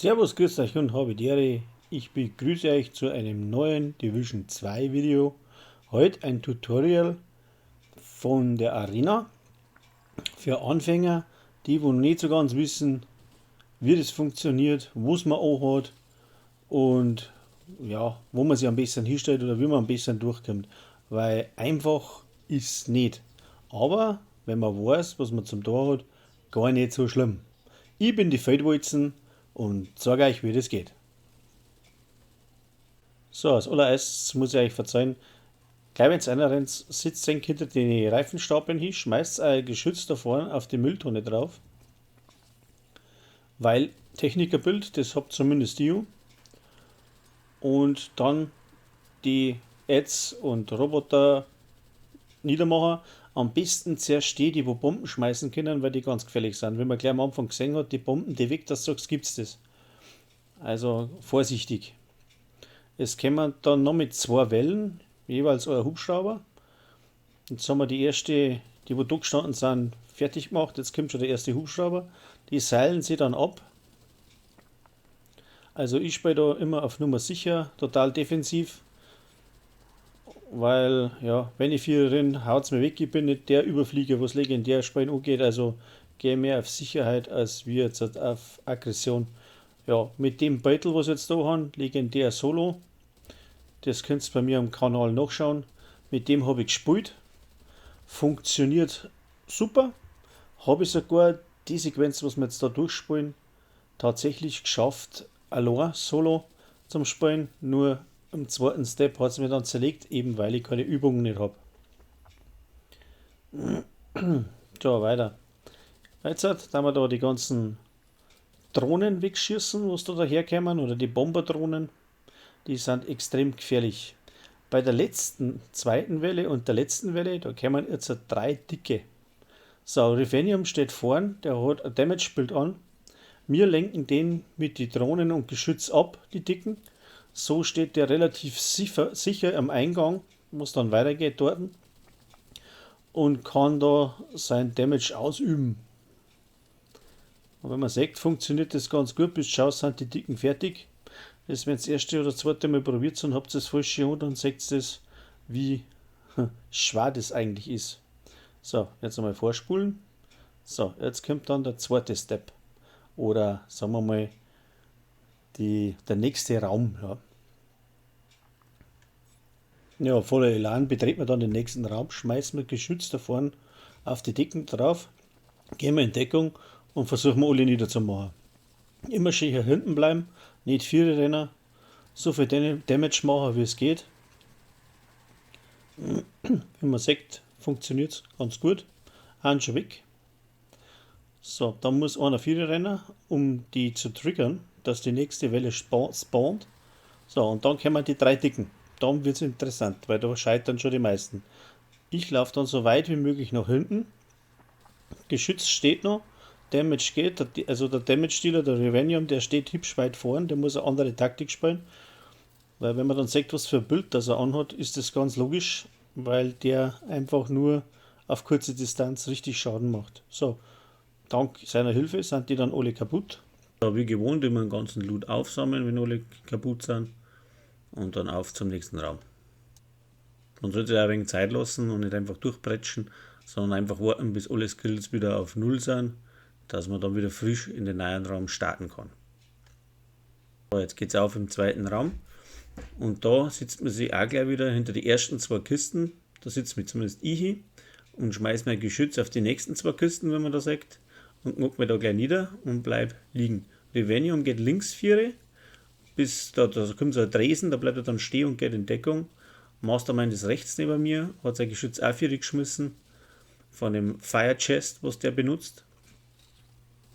Servus, grüß euch und habe die Ehre. Ich begrüße euch zu einem neuen Division 2 Video. Heute ein Tutorial von der Arena für Anfänger, die wo nicht so ganz wissen, wie das funktioniert, was man auch hat und ja, wo man sich am besten hinstellt oder wie man am besten durchkommt, weil einfach ist nicht. Aber wenn man weiß, was man zum Tor hat, gar nicht so schlimm. Ich bin die Feldwalzen und sage euch, wie das geht. So, als allererstes muss ich euch verzeihen, gleich wenn es einer rennt, sitzt hinter den Reifenstapeln hin, schmeißt ein Geschütz da vorne auf die Mülltonne drauf, weil Technikerbild, das habt zumindest ich. Und dann die Ads und Roboter niedermachen. Am besten zuerst die, die wo Bomben schmeißen können, weil die ganz gefährlich sind. Wenn man gleich am Anfang gesehen hat, die Bomben, die weg, dass du sagst, gibt's das. Also vorsichtig. Es kommen dann noch mit zwei Wellen, jeweils ein Hubschrauber. Jetzt haben wir die erste, die wo da gestanden sind, fertig gemacht. Jetzt kommt schon der erste Hubschrauber. Die seilen sie dann ab. Also ich spiele da immer auf Nummer sicher, total defensiv. Weil, ja, wenn ich vier renn, haut's mir weg. Ich bin nicht der Überflieger, was legendär Spielen angeht. Also gehe mehr auf Sicherheit als wir jetzt auf Aggression. Ja, mit dem Beutel, was ich jetzt da haben, legendär Solo. Das könnt ihr bei mir am Kanal nachschauen. Mit dem habe ich gespielt. Funktioniert super. Habe ich sogar die Sequenz, was wir jetzt da durchspielen, tatsächlich geschafft, allein solo zum Spielen. Nur im zweiten Step hat es mir dann zerlegt, eben weil ich keine Übung nicht hab. So, weiter. Jetzt hat, da wir da die ganzen Drohnen wegschießen, was da daherkommen, oder die Bomberdrohnen, die sind extrem gefährlich. Bei der letzten zweiten Welle und der letzten Welle, da kommen jetzt drei dicke. So, Revenium steht vorn, der hat ein Damage-Bild an. Wir lenken den mit den Drohnen und Geschütz ab, die dicken. So steht der relativ sicher am Eingang, wo es dann weitergeht dort und kann da sein Damage ausüben. Und wenn man sagt, funktioniert das ganz gut, bis schaust, sind die dicken fertig. Das, wenn ihr das erste oder zweite Mal probiert und habt das falsche an, dann seht ihr das, wie schwer das eigentlich ist. So, jetzt einmal vorspulen. So, jetzt kommt dann der zweite Step. Oder sagen wir mal, der nächste Raum. Ja. Ja, voller Elan betreten wir dann den nächsten Raum, schmeißen wir Geschütz da vorne auf die Decken drauf, gehen wir in Deckung und versuchen wir alle niederzumachen. Immer schön hier hinten bleiben, nicht vier rennen, so viel Damage machen, wie es geht. Wie man sieht, funktioniert es ganz gut. Hand schon weg. So, dann muss einer vier rennen, um die zu triggern, dass die nächste Welle spawnt. So, und dann kommen die drei Dicken. Dann wird's interessant, weil da scheitern schon die meisten. Ich laufe dann so weit wie möglich nach hinten. Geschütz steht noch. Damage geht, also der Damage Dealer, der Revenium, der steht hübsch weit vorn, der muss eine andere Taktik spielen. Weil wenn man dann sieht, was für ein Bild das er anhat, ist das ganz logisch, weil der einfach nur auf kurze Distanz richtig Schaden macht. So, dank seiner Hilfe sind die dann alle kaputt. Ja, wie gewohnt immer den ganzen Loot aufsammeln, wenn alle kaputt sind. Und dann auf zum nächsten Raum. Man sollte sich auch ein wenig Zeit lassen und nicht einfach durchbretschen, sondern einfach warten, bis alle Skills wieder auf 0 sind, dass man dann wieder frisch in den neuen Raum starten kann. So, jetzt geht's auf im zweiten Raum und da sitzt man sich auch gleich wieder hinter die ersten zwei Kisten, da sitzt mir zumindest ich hin und schmeißt mein Geschütz auf die nächsten zwei Kisten, wenn man da sagt, und guckt mir da gleich nieder und bleib liegen. Revenium geht links viere, bis da kommt so ein Dresen, da bleibt er dann stehen und geht in Deckung. Mastermind ist rechts neben mir, hat sein Geschütz auch vier geschmissen von dem Fire Chest, was der benutzt.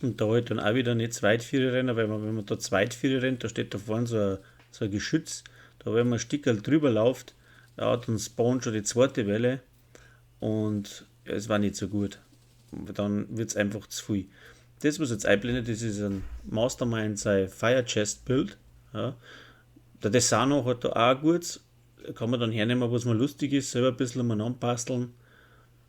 Und da halt dann auch wieder nicht zweit vier rennen, weil man, wenn man da zweit vier rennt, da steht da vorne so ein Geschütz, da wenn man ein Stickerl drüber läuft, ja, dann spawnt schon die zweite Welle und ja, es war nicht so gut. Dann wird's einfach zu viel. Das, was jetzt einblendet, das ist ein Mastermind sein Fire Chest Bild. Ja. Der Desano hat da auch gut, kann man dann hernehmen, was man lustig ist, selber ein bisschen umeinander basteln.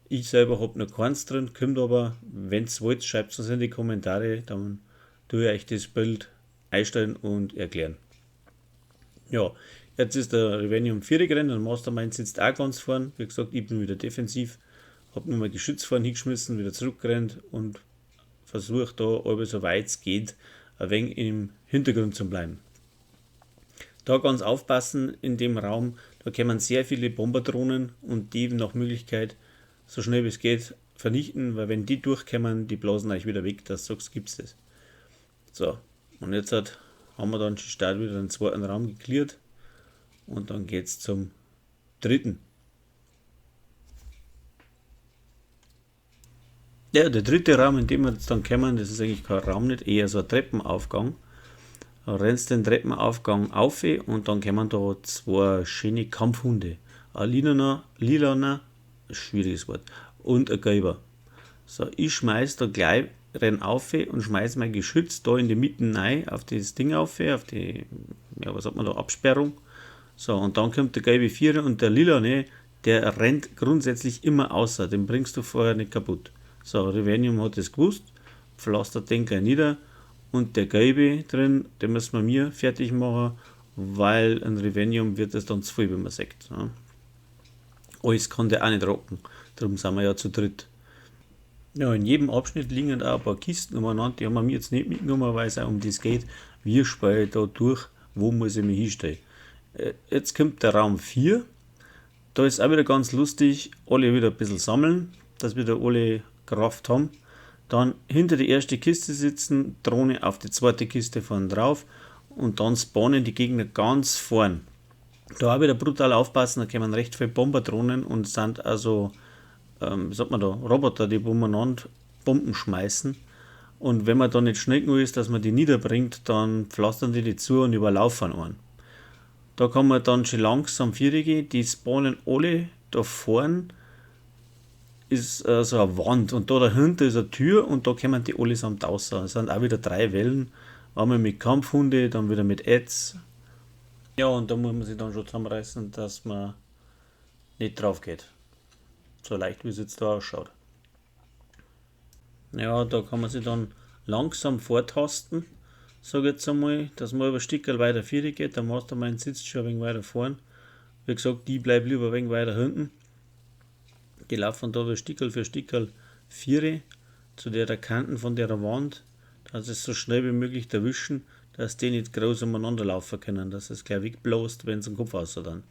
Ich selber hab noch keins drin, kommt aber, wenn's wollt, schreibt's uns in die Kommentare, dann tue ich euch das Bild einstellen und erklären. Ja, jetzt ist der Revenium 4 gerannt und Mastermind sitzt auch ganz vorn. Wie gesagt, ich bin wieder defensiv, hab nur mal Geschütz vorn hingeschmissen, wieder zurückgerannt und versucht da, aber so weit es geht, ein wenig im Hintergrund zu bleiben. Da ganz aufpassen in dem Raum, da kommen sehr viele Bomberdrohnen und die nach Möglichkeit so schnell wie es geht vernichten, weil wenn die durchkommen, die blasen euch wieder weg, dass du sagst, gibt's das. So, und jetzt haben wir dann schon stark wieder den zweiten Raum gecleart und dann geht's zum dritten. Ja, der dritte Raum, in dem wir jetzt dann kommen, das ist eigentlich kein Raum nicht, eher so ein Treppenaufgang. Da rennst den Treppenaufgang auf und dann kommen da zwei schöne Kampfhunde. Ein lilaner, schwieriges Wort, und ein gelber. So, ich schmeiß da gleich, renn auf und schmeiß mein Geschütz da in die Mitte rein, auf das Ding auf, auf die, ja, was hat man da, Absperrung. So, und dann kommt der gelbe Vierer und der lilane, der rennt grundsätzlich immer außer, den bringst du vorher nicht kaputt. So, Revenium hat das gewusst, pflastert den gleich nieder und der gelbe drin, den müssen wir mir fertig machen, weil ein Revenium wird es dann zu viel, wenn man sagt. Ja. Alles kann der auch nicht rocken, darum sind wir ja zu dritt. Ja, in jedem Abschnitt liegen auch ein paar Kisten umeinander, die haben wir mir jetzt nicht mitgenommen, weil es auch um das geht, wie spiele ich da durch, wo muss ich mich hinstellen. Jetzt kommt der Raum 4, da ist auch wieder ganz lustig, alle wieder ein bisschen sammeln, dass wieder alle Kraft haben. Dann hinter die erste Kiste sitzen, Drohne auf die zweite Kiste vorn drauf und dann spawnen die Gegner ganz vorn. Da auch wieder brutal aufpassen, da kommen recht viele Bomberdrohnen und sind also, wie sagt man da, Roboter, die umeinander Bomben schmeißen. Und wenn man da nicht schnell genug ist, dass man die niederbringt, dann pflastern die die zu und überlaufen einen. Da kann man dann schon langsam vierige, die spawnen alle da vorn, ist so eine Wand und da dahinter ist eine Tür und da kommen die allesamt raus. Es sind auch wieder 3 Wellen, einmal mit Kampfhunde, dann wieder mit Ads. Ja, und da muss man sich dann schon zusammenreißen, dass man nicht drauf geht. So leicht wie es jetzt da ausschaut. Ja, da kann man sich dann langsam vortasten, sag ich jetzt einmal, dass man über ein Stückchen weiter vorne geht. Der Mastermind sitzt schon ein wenig weiter vorn. Wie gesagt, die bleibt lieber ein wenig weiter hinten. Die laufen da Stickerl für Stickerl Viere zu der Kanten von der Wand, dass es so schnell wie möglich erwischen, dass die nicht groß umeinander laufen können, dass es gleich wegblost, wenn sie den Kopf außer dann.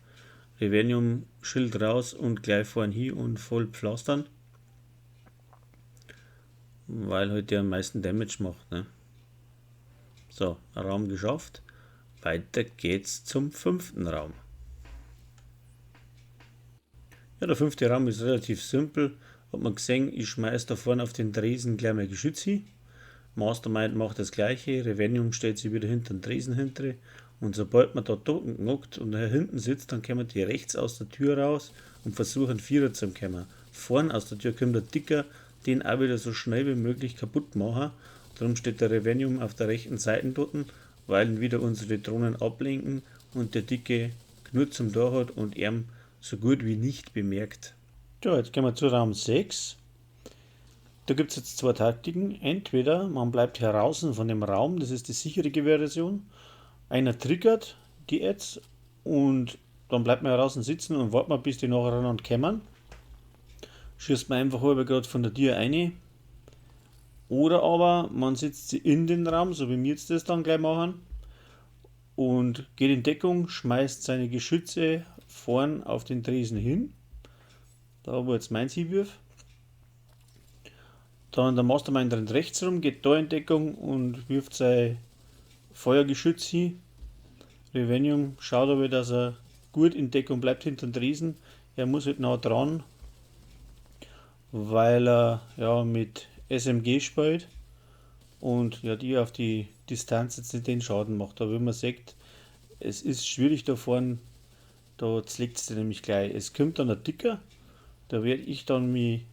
Revenium Schild raus und gleich vorn hin und voll pflastern, weil halt der am meisten Damage macht. Ne? So, Raum geschafft. Weiter geht's zum 5. Raum. Ja, der 5. Raum ist relativ simpel. Hat man gesehen, ich schmeiß da vorne auf den Tresen gleich mein Geschütz hin. Mastermind macht das gleiche, Revenium stellt sich wieder hinter den Tresen hinter. Und sobald man da toten knockt und hier hinten sitzt, dann kommen die rechts aus der Tür raus und versuchen Vierer zu kommen. Vorn aus der Tür kommt der Dicker, den auch wieder so schnell wie möglich kaputt machen. Darum steht der Revenium auf der rechten Seite dort, weil ihn wieder unsere Drohnen ablenken und der Dicke genug zum Tor hat und er so gut wie nicht bemerkt. Ja, jetzt gehen wir zu Raum 6. Da gibt's jetzt 2 Taktiken. Entweder man bleibt heraus von dem Raum, das ist die sichere Version. Einer triggert die Ads und dann bleibt man heraus sitzen und wartet mal, bis die nacheinander kommen. Schießt man einfach halber grad von der Tür rein. Oder aber man sitzt sie in den Raum, so wie wir jetzt das dann gleich machen, und geht in Deckung, schmeißt seine Geschütze vorn auf den Tresen hin, da wo jetzt meins hinwirft. Dann der Mastermind rennt rechts rum, geht da in Deckung und wirft sein Feuergeschütz hin. Revenium schaut aber, dass er gut in Deckung bleibt hinter den Tresen. Er muss halt nah dran, weil er ja mit SMG spielt und ja die auf die Distanz jetzt nicht den Schaden macht. Aber wenn man sieht, es ist schwierig da vorne, da zerlegt es nämlich gleich. Es kommt dann ein Dicker, da werde ich dann mich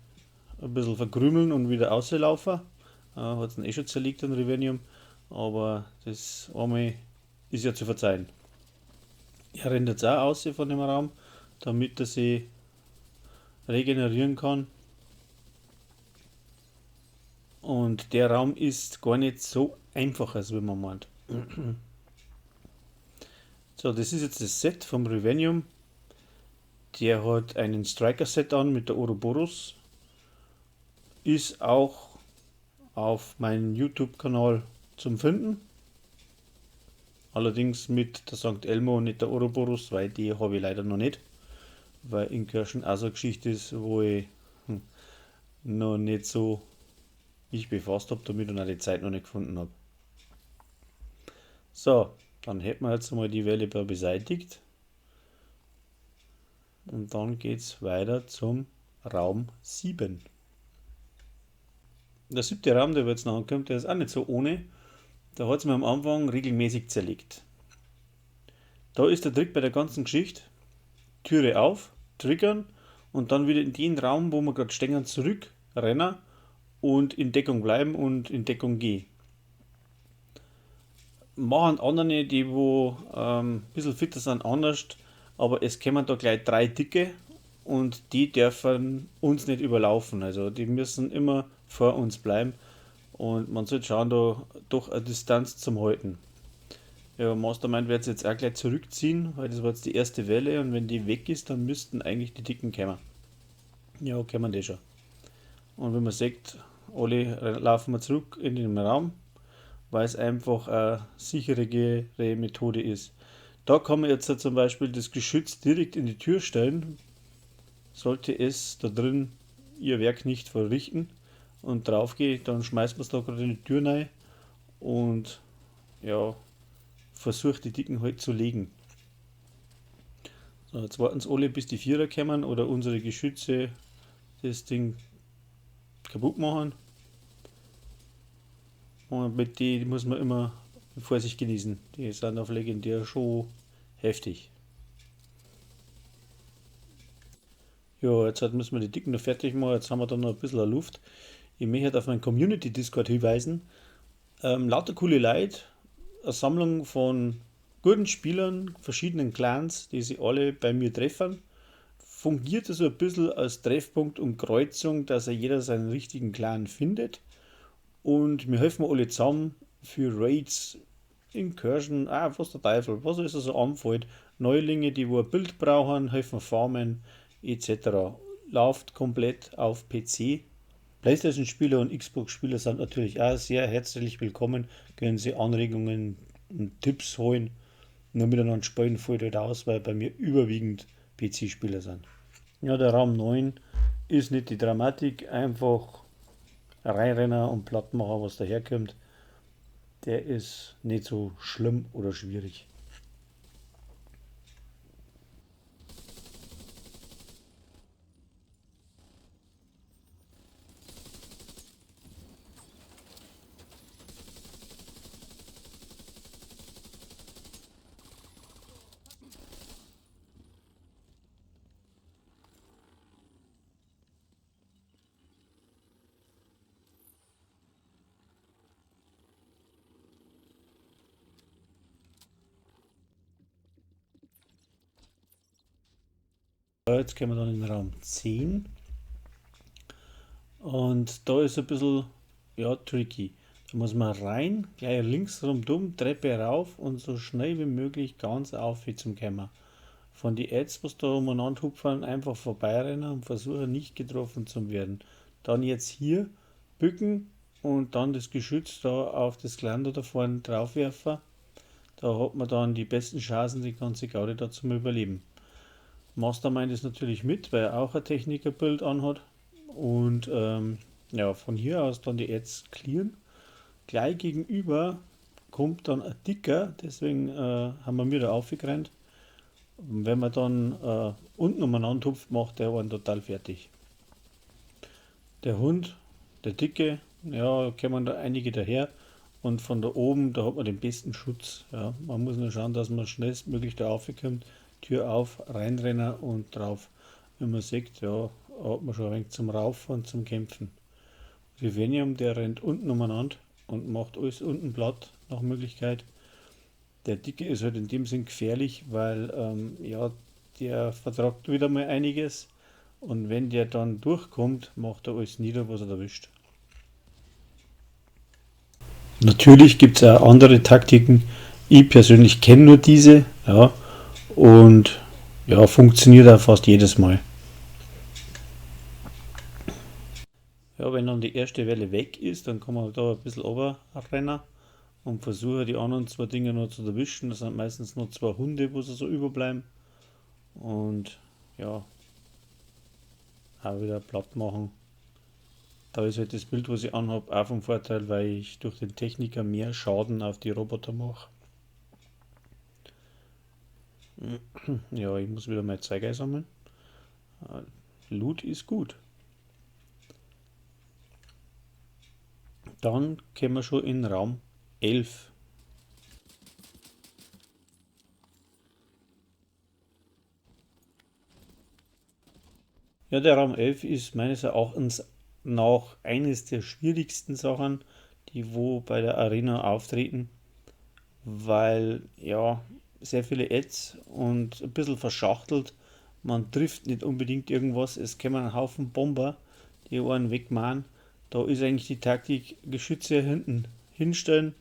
ein bisschen verkrümeln und wieder rauslaufen. Hat's ihn eh schon zerlegt, den Revenium, aber das einmal ist ja zu verzeihen. Er rennt jetzt auch raus von dem Raum, damit er sich regenerieren kann. Und der Raum ist gar nicht so einfach, als wie man meint. So, das ist jetzt das Set vom Revenium. Der hat einen Striker-Set an mit der Ouroboros. Ist auch auf meinem YouTube-Kanal zum Finden. Allerdings mit der Sankt Elmo und nicht der Ouroboros, weil die habe ich leider noch nicht. Weil Incursion auch so eine Geschichte ist, wo ich noch nicht so mich befasst hab damit und auch die Zeit noch nicht gefunden hab. So, dann hätten wir jetzt mal die Welle beseitigt. Und dann geht's weiter zum Raum 7. Der 7. Raum, der jetzt noch ankommt, der ist auch nicht so ohne. Da hat's mir am Anfang regelmäßig zerlegt. Da ist der Trick bei der ganzen Geschichte: Türe auf, triggern und dann wieder in den Raum, wo wir grad stehen, zurückrennen und in Deckung bleiben und in Deckung gehen. Machen andere, die wo ein bisschen fitter sind, anders, aber es kommen da gleich 3 Dicke und die dürfen uns nicht überlaufen. Also die müssen immer vor uns bleiben und man sollte schauen, da doch eine Distanz zum Halten. Ja, Mastermind wird jetzt auch gleich zurückziehen, weil das war jetzt die erste Welle und wenn die weg ist, dann müssten eigentlich die Dicken kommen. Ja, kommen die schon. Und wenn man sieht, alle laufen wir zurück in den Raum, weil es einfach eine sichere Methode ist. Da kann man jetzt zum Beispiel das Geschütz direkt in die Tür stellen, sollte es da drin ihr Werk nicht verrichten und drauf geht, dann schmeißt man's da gerade in die Tür rein und versucht die Dicken halt zu legen. So, jetzt warten sie alle, bis die Vierer kommen oder unsere Geschütze das Ding kaputt machen. Und mit denen muss man immer Vorsicht genießen. Die sind auf legendär schon heftig. Ja, jetzt müssen wir die Dicken noch fertig machen. Jetzt haben wir da noch ein bisschen Luft. Ich möchte auf meinen Community Discord hinweisen. Lauter coole Leute, eine Sammlung von guten Spielern, verschiedenen Clans, die sich alle bei mir treffen. Fungiert so ein bisschen als Treffpunkt und Kreuzung, dass er jeder seinen richtigen Clan findet. Und wir helfen alle zusammen für Raids, Incursion, was der Teufel, was alles so anfällt. Neulinge, die wo ein Bild brauchen, helfen farmen, et cetera. Läuft komplett auf PC. PlayStation-Spieler und Xbox-Spieler sind natürlich auch sehr herzlich willkommen. Können Sie Anregungen und Tipps holen. Nur miteinander spielen fällt halt aus, weil bei mir überwiegend P C-Spieler sind. Ja, der Raum 9 ist nicht die Dramatik, einfach reinrennen und platt machen, was daherkommt. Der ist nicht so schlimm oder schwierig. Jetzt kommen wir dann in den Raum 10 und da ist ein bisschen, ja, tricky. Da muss man rein, gleich links rundum, Treppe rauf und so schnell wie möglich ganz auf wie zum Kämmer. Von die Ads, was da umeinander hupfen, einfach vorbeirennen und versuchen nicht getroffen zu werden. Dann jetzt hier bücken und dann das Geschütz da auf das Geländer da vorne drauf werfen. Da hat man dann die besten Chancen, die ganze Gaudi da zum Überleben. Mastermind ist natürlich mit, weil er auch ein Technikerbild anhat. Und von hier aus dann die Ads clearen. Gleich gegenüber kommt dann ein Dicker, deswegen haben wir mir da aufgerannt. Und wenn man dann unten umeinander hupft, macht der einen total fertig. Der Hund, der Dicke, ja, kommen da einige daher. Und von da oben, da hat man den besten Schutz. Ja. Man muss nur schauen, dass man schnellstmöglich da raufkommt. Tür auf, reinrennen und drauf. Wenn man sieht, ja, hat man schon ein wenig zum Raufen und zum Kämpfen. Revenium, der rennt unten umeinander und macht alles unten platt nach Möglichkeit. Der Dicke ist halt in dem Sinn gefährlich, weil der vertragt wieder mal einiges. Und wenn der dann durchkommt, macht er alles nieder, was er erwischt. Natürlich gibt es auch andere Taktiken. Ich persönlich kenne nur diese, ja, und ja, funktioniert auch fast jedes Mal. Ja, wenn dann die erste Welle weg ist, dann kann man da ein bisschen runterrennen und versuchen, die anderen zwei Dinge noch zu erwischen. Das sind meistens nur zwei Hunde, wo sie so überbleiben. Und ja, auch wieder platt machen. Da ist halt das Bild, was ich anhab, auch vom Vorteil, weil ich durch den Techniker mehr Schaden auf die Roboter mache. Ja, ich muss wieder mein Zeug einsammeln. Loot ist gut. Dann kommen wir schon in Raum 11. Ja, der Raum 11 ist meines Erachtens nach eines der schwierigsten Sachen, die wo bei der Arena auftreten, weil ja sehr viele Ads und ein bisschen verschachtelt. Man trifft nicht unbedingt irgendwas, es kommen ein Haufen Bomber, die einen wegmachen. Da ist eigentlich die Taktik, Geschütze hinten hinstellen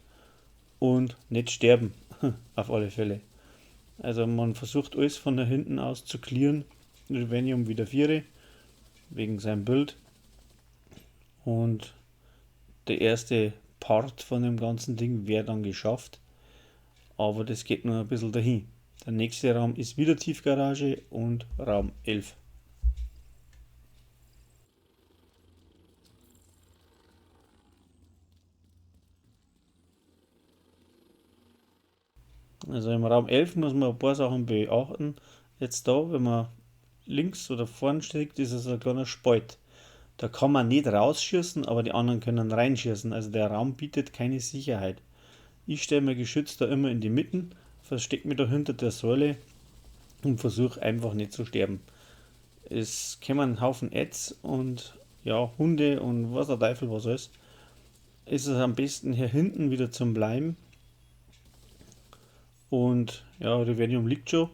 und nicht sterben, auf alle Fälle. Also man versucht alles von da hinten aus zu clearen. Revenium wieder 4, wegen seinem Bild. Und der erste Part von dem ganzen Ding wäre dann geschafft. Aber das geht noch ein bisschen dahin. Der nächste Raum ist wieder Tiefgarage und Raum 11. Also im Raum 11 muss man ein paar Sachen beachten. Jetzt da, wenn man links oder vorn steht, ist es ein kleiner Spalt. Da kann man nicht rausschießen, aber die anderen können reinschießen. Also der Raum bietet keine Sicherheit. Ich stelle mein Geschütz da immer in die Mitten, verstecke mich da hinter der Säule und versuche einfach nicht zu sterben. Es kommen ein Haufen Ads und ja, Hunde und was der Teufel was alles. Ist es am besten hier hinten wieder zum Bleiben. Und ja, Revenium liegt schon.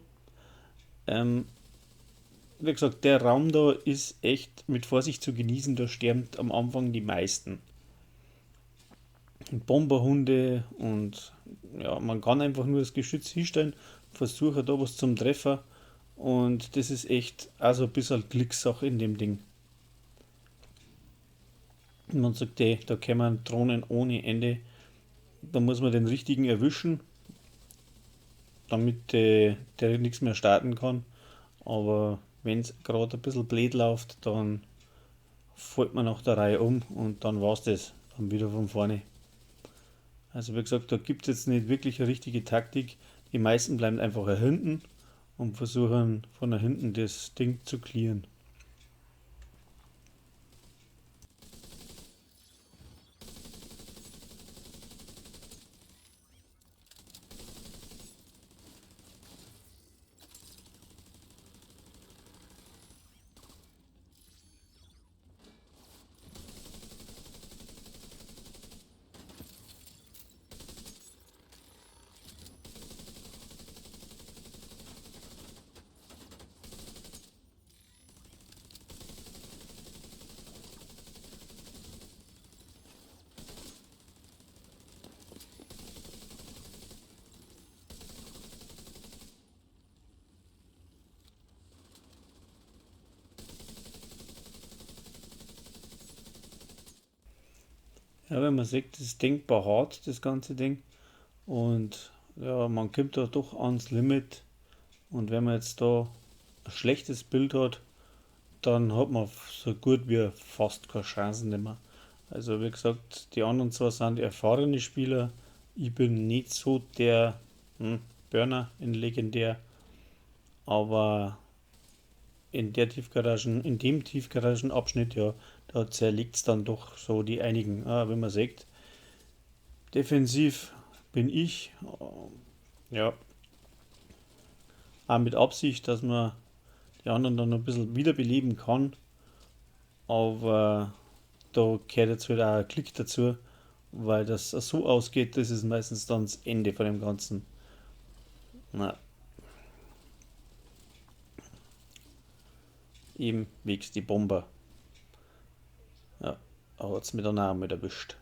Wie gesagt, der Raum da ist echt mit Vorsicht zu genießen, da sterben am Anfang die meisten. Und Bomberhunde und ja, man kann einfach nur das Geschütz hinstellen, versuche da was zum Treffer und das ist echt also ein bisschen Glückssache in dem Ding. Man sagt, ey, da kommen Drohnen ohne Ende, da muss man den richtigen erwischen, damit der nichts mehr starten kann. Aber wenn's grad ein bisschen blöd läuft, dann fällt man nach der Reihe um und dann war's das. Dann wieder von vorne. Also wie gesagt, da gibt's jetzt nicht wirklich eine richtige Taktik. Die meisten bleiben einfach hier hinten und versuchen von da hinten das Ding zu clearen. Ja, wenn man sieht, das ist denkbar hart, das ganze Ding. Und ja, man kommt da doch ans Limit. Und wenn man jetzt da ein schlechtes Bild hat, dann hat man so gut wie fast keine Chancen mehr. Also wie gesagt, die anderen zwei sind erfahrene Spieler. Ich bin nicht so der Burner in Legendär. Aber in der Tiefgaragen, in dem Tiefgaragenabschnitt, ja, da zerlegt's dann doch so die einigen. Ah, wenn man sieht, defensiv bin ich, ja, auch mit Absicht, dass man die anderen dann noch ein bisschen wiederbeleben kann. Aber da gehört jetzt halt auch ein Klick dazu, weil das so ausgeht, das ist meistens dann das Ende von dem Ganzen. Na. Eben wächst die Bombe. Ja, aber hat's mir dann auch mal erwischt.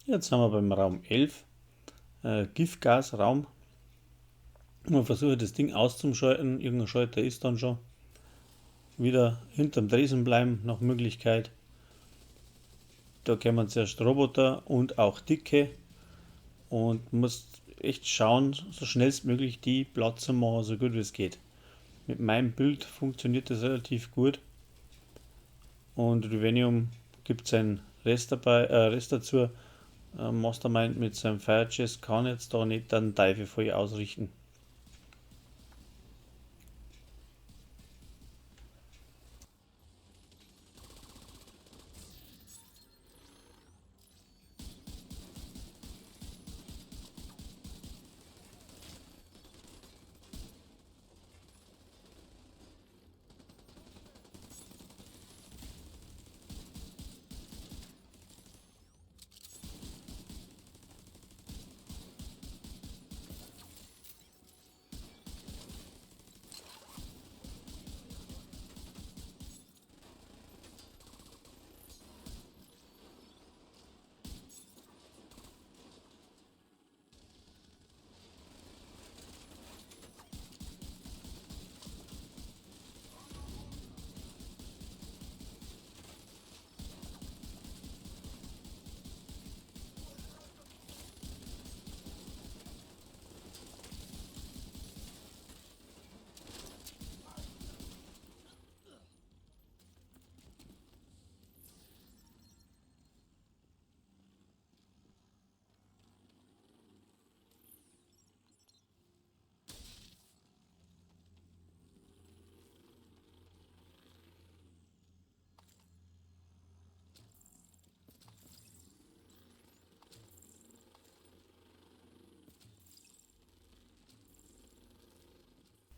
Jetzt sind wir beim Raum 11, Giftgasraum. Man versucht das Ding auszuschalten, irgendein Schalter ist dann schon. Wieder hinterm Tresen bleiben, nach Möglichkeit. Da kommen zuerst Roboter und auch Dicke und muss echt schauen, so schnellstmöglich die Platz zu machen, so gut wie es geht. Mit meinem Bild funktioniert das relativ gut. Und Revenium gibt seinen Rest dazu. Mastermind mit seinem Fire Chest kann jetzt da nicht dann Teufel voll ausrichten.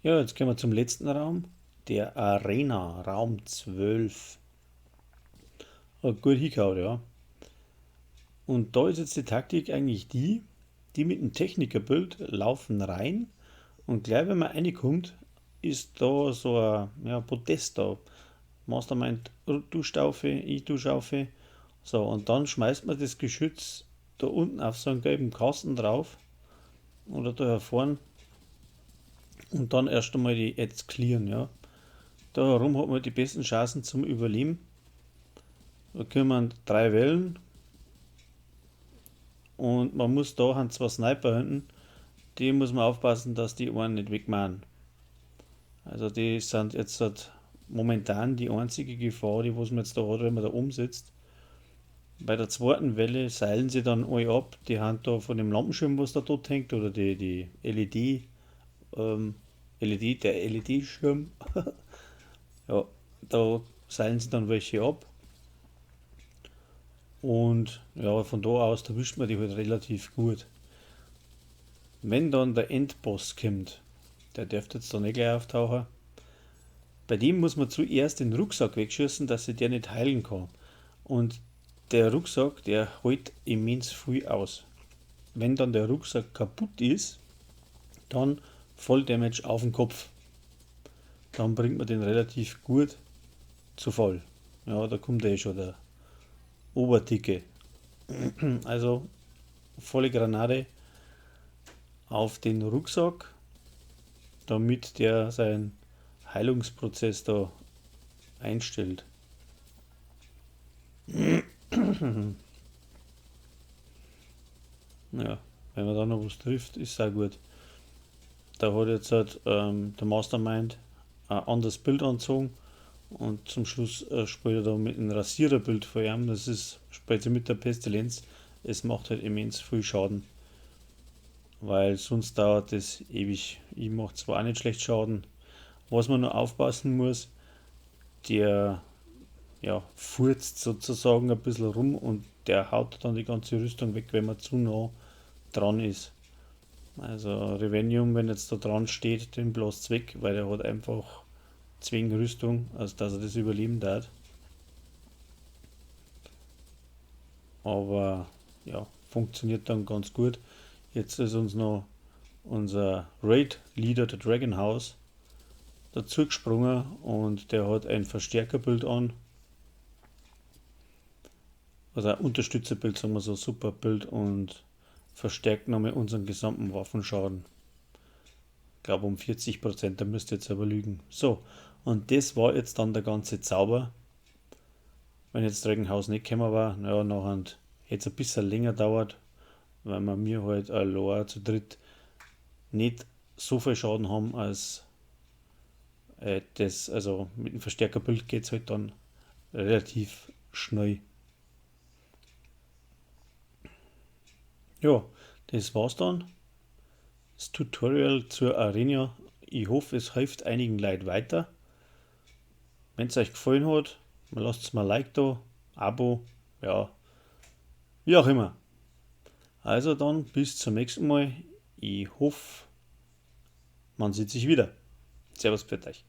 Ja, jetzt kommen wir zum letzten Raum, der Arena, Raum 12. Hat gut hingehauen, ja. Und da ist jetzt die Taktik eigentlich die, die mit dem Technikerbild laufen rein und gleich wenn man reinkommt, ist da so ein, ja, Podest da. Mastermind duscht auf, ich dusche auf. So, und dann schmeißt man das Geschütz da unten auf so einen gelben Kasten drauf oder da vorne. Und dann erst einmal die Ads clearen, ja. Da herum hat man die besten Chancen zum Überleben. Da kommen 3 Wellen. Und man muss da, haben 2 Sniper hinten, die muss man aufpassen, dass die einen nicht wegmachen. Also die sind jetzt halt momentan die einzige Gefahr, die was man jetzt da hat, wenn man da oben sitzt. Bei der zweiten Welle seilen sie dann alle ab, die haben da von dem Lampenschirm, was da dort hängt, oder die LED, LED, der L E D-Schirm. Ja, da seilen sie dann welche ab. Und ja, von da aus erwischt man die halt relativ gut. Wenn dann der Endboss kommt, der dürfte jetzt da nicht gleich auftauchen. Bei dem muss man zuerst den Rucksack wegschießen, dass sich der nicht heilen kann. Und der Rucksack, der hält immens viel aus. Wenn dann der Rucksack kaputt ist, dann Voll Damage auf den Kopf. Dann bringt man den relativ gut zu Fall. Ja, da kommt eh schon der Oberdicke. Also volle Granate auf den Rucksack, damit der seinen Heilungsprozess da einstellt. Ja, wenn man da noch was trifft, ist auch gut. Da hat jetzt halt der Mastermind ein anderes Bild angezogen und zum Schluss spielt er da mit einem Rasiererbild vor ihm. Das ist, spielt sich mit der Pestilenz. Es macht halt immens viel Schaden, weil sonst dauert das ewig. Ich mach zwar auch nicht schlecht Schaden. Was man nur aufpassen muss, der, ja, furzt sozusagen ein bisschen rum und der haut dann die ganze Rüstung weg, wenn man zu nah dran ist. Also Revenium, wenn jetzt da dran steht, den bläst weg, weil der hat einfach zwingend Rüstung, also dass er das überleben darf. Aber ja, funktioniert dann ganz gut. Jetzt ist uns noch unser Raid-Leader, der Dragon House, dazu gesprungen und der hat ein Verstärkerbild an. Also ein Unterstützerbuild, sagen wir so, super Build und verstärkt nochmal unseren gesamten Waffenschaden. Ich glaube um 40%, da müsst ihr jetzt aber lügen. So, und das war jetzt dann der ganze Zauber. Wenn jetzt Dragon House nicht gekommen war, naja, nachher hätte es ein bisschen länger dauert, weil wir mir halt allein zu dritt nicht so viel Schaden haben als das, also mit dem Verstärkerbuild geht es halt dann relativ schnell. Ja, das war's dann. Das Tutorial zur Arena. Ich hoffe, es hilft einigen Leuten weiter. Wenn es euch gefallen hat, lasst mal ein Like da, Abo, ja, wie auch immer. Also dann bis zum nächsten Mal. Ich hoffe, man sieht sich wieder. Servus, pfiat euch.